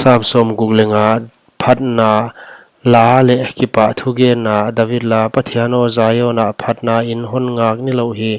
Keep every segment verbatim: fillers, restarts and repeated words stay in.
Tam sawmguk leh nga. Phatna la leh kipahthu genna. David la. Pathian aw, Zion ah phatna in hon ngak nilouh hi.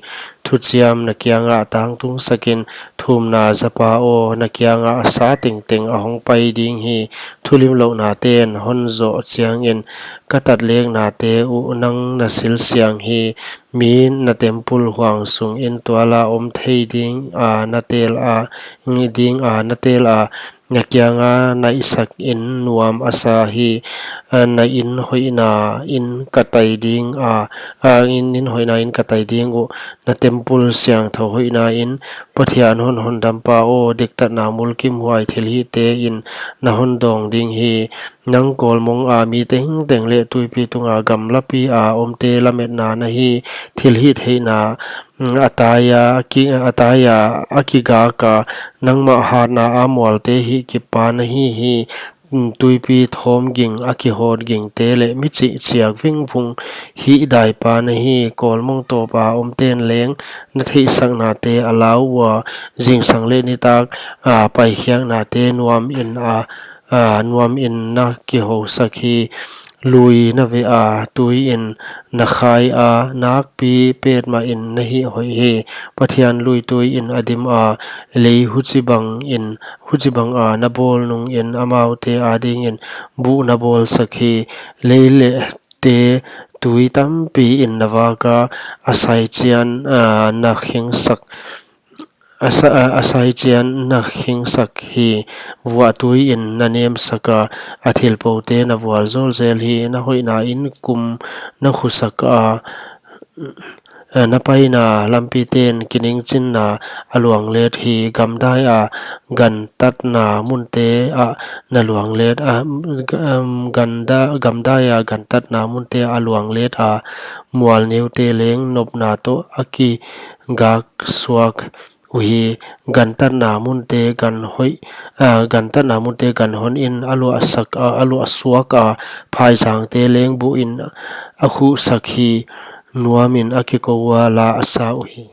Thuchiam na kiangah tangtung sakin. Thumna zapa aw, na kiangah sa tengteng a hongpai ding hi. Thulimlouhnate'n hon zoh chiangin ka tatleknate uh nang na silsiang hi. Mi'n na temple huang sungin tuala om thei dinga na tel a, dinga na tel a, na kianga na sak in nuam a sa hi. Na inn hoihna in ka tai ding a, a, inn, inn hoihna in ka tai ding uh, na temple siangthou hoihna in. Pathian hon hondampa aw, diktatna mulkimhuai thilhihte in na hon dawng ding hi. Nang kawlmong a mi tengteng leh tuipi tunga gamlapi a omte lametna na hi. Thilhihtheihna, mm, a taia, a ki, a taia, a kigaka, nangmah hatna a mualte hihkippa na hi hi. Mm, tuipi thawm ging, a kihawt gingte leh mi chihchiak vingvung hihdaipa na hi. Kawlmong tawpa omte'n leng na theihsaknate a lau ua, zingsang leh nitak, a, paikhiaknate nuamin a, a, nuamin na kihousak hi. Lui na veh a, tuiin na khai a, nakpi petmahin na hih hoih hi. Pathian lui tuiin a dim a, lei huchibangin, huchibanga na bawl nungin amaute adingin buh na bawlsak hi. Lei leh te tui tampiin na vak a, a saichian, a, na khingsak, a sa-, a, a saichian na khingsak hi. Vuah tuiin na nemsak a, a thilpoute na vualzawl zel hi. Na hoihna in kum na khusak a, a, na paina lampite'n kiningchinna a luanglet hi. Gamdai a gantatna munte ah na luanglet a, um, ganda-, gamdai a gantatna munte a luanglet a, mual neute leng nopna toh a kigak suak uhi. Gantatna munte gan hoih, a, gantatna munte gan honin a luahsak a, a luahsuak a, phaisangte leng buhin a khuhsak hi. Nuamin a kikou ua, la a sa uhi.